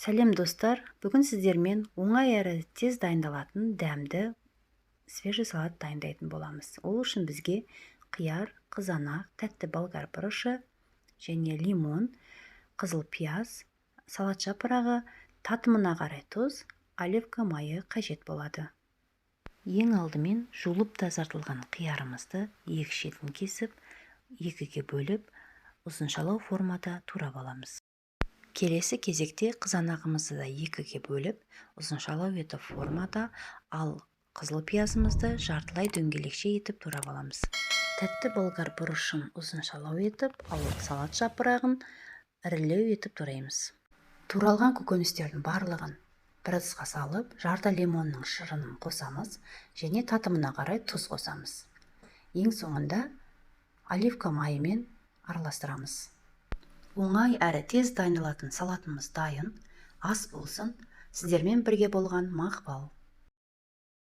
Сәлем, достар! Бүгін сіздермен оңай әрі тез дайындалатын дәмді свежий салат дайындайтын боламыз. Ол үшін бізге қияр, қызанақ, тәтті болгар бұрышы және лимон, қызыл пияз, салат жапырағы, татымына қарай тұз, оливка майы қажет болады. Ең алдымен жуылып тазартылған қиярымызды екі шетін кесіп, екіге бөліп, ұзыншалау формада турап аламыз. Келесі кезекте қызанағымызды да екіге бөліп, ұзыншалау етіп формада, ал қызыл пиязымызды жартылай дөңгелекше етіп турап аламыз. Тәтті болгар бұрышын ұзыншалау етіп, ал салат жапырағын ірілеу етіп тураймыз. Туралған көкөністердің барлығын бір ыдысқа салып, жарты лимонның шырынын қосамыз және татымына қарай тұз қосамыз. Ең соңында оливка майымен араластырамыз. Оңай әрі тез дайындалатын салатымыз дайын. Ас болсын! Сіздермен бірге болған Мақпал.